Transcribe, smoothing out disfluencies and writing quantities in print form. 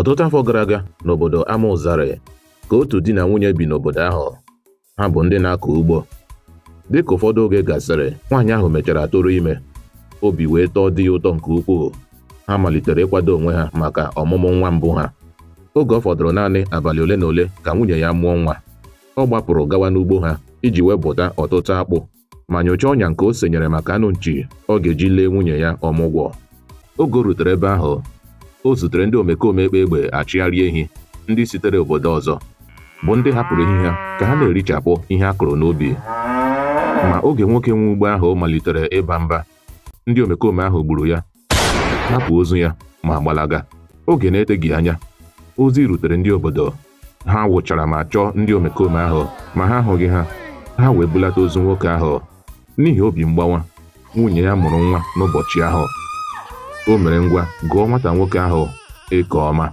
Ọtụtụ afọ gara aga n'obodo Amaụzarị ka otu di na nwunye bi n'obodo ahụ. Ha bụ ndị na-akọ ugbo. Dịka ụfọdụ oge gasịrị, nwaanyị ahụ mechara tụrụ ime. Obi wee tọọ di ya ụtọ nke ukwuu. Ha malitere ịkwado onwe ha maka ọmụmụ nwa mbụ ha. Oge ọ fọdụrụ naanị abalị ole na ole ka nwunye ya mụọ nwa, ọ gbapụrụ gawa n'ugbo ha iji wepụta ọtụtụ akpụ ma nyochaa ọnya nke o senyere maka anụ nchi ọ ga-eji lee nwunye ya ọmụgwọ. Oge o rutere ebe ahụ, o zutere ndị omekome ekpe egbe achịgharị ehi ndị sitere obodo ọzọ, bụ ndị hapụrụ ehi ha ka ha na-erichapụ ihe a kụrụ n'ubi. Ma oge nwoke nwe ugbo ahụ malitere ịba mba, ndị omekome ahụ gburu ya, hapụ ozu ya ma gbalaga. Oge na-eteghị anya, ozi rutere ndị obodo. Ha wụchara ma chọọ ndị omekome ahụ ma ha ahụghị ha. Ha wee bulata ozu nwoke ahụ. N'ihi obi mgbawa, nwunye ya mụrụ nwa n'ụbọchị ahụ. O mere ngwa gụọ nwata nwoke ahụ Ekeọma.